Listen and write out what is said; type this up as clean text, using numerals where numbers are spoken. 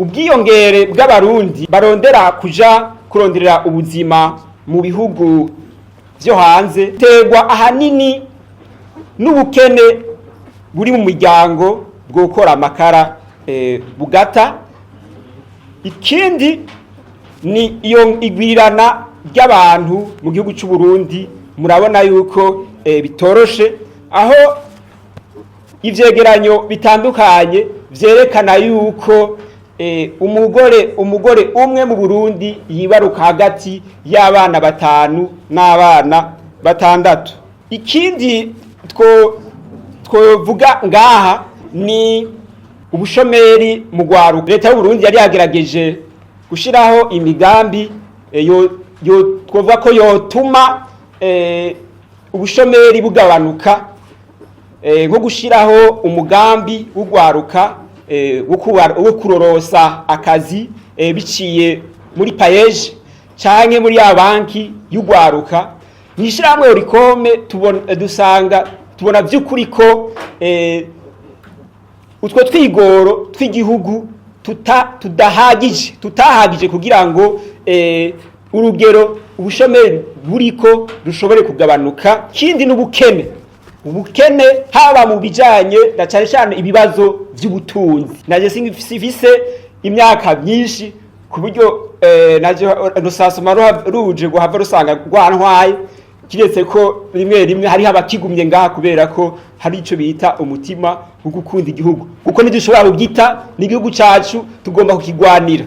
Ubwiyongere bw'Abarundi barondera kuja kuronderera ubuzima mu bihugu vyo hanze terwa ahanini n'ubukene buri mu muryango bwokora amakara bugata. Ikindi ni iyo igwirirana ry'abantu mu gihugu cy'u Burundi. Murabona yuko bitoroshe, aho ivyegeranyo bitandukanye vyerekana yuko umugore umwe mu Burundi yibaruka hagati y'abana batanu n'abana batandatu. Ikindi twovuga ngaha ni ubushomeri mu rwaruka. Leta y'u Burundi yari yagerageje gushiraho imigambi yo twovuga ko yotuma ubushomeri bugabanuka, nko gushiraho umugambi w'urwaruka wo kurorosa akazi biciye muri PAEEJ canke muri ya banki y'urwaruka. Mw'ishirahamwe Olucome tubona, dusanga, tubona vy'ukuri ko utwo twigoro tw'igihugu tudahagije, tutahagije kugira ngo urugero ubushomeri buriko rushobore kugabanuka. Kindi n'ubukene, ubukene haba mu bijanye na cyane cyane ibibazo by'ubutunzi. Naje sifise imyaka myinshi ku buryo naje rusasoma ruje guhava rusanga rwantwaye, kiretse ko rimwe rimwe hariho abakigumye ngaha kubera ko hari ico bita umutima wo gukunda igihugu, kuko ntidushobora kugita n'igihugu cacu, tugomba kukigwanira.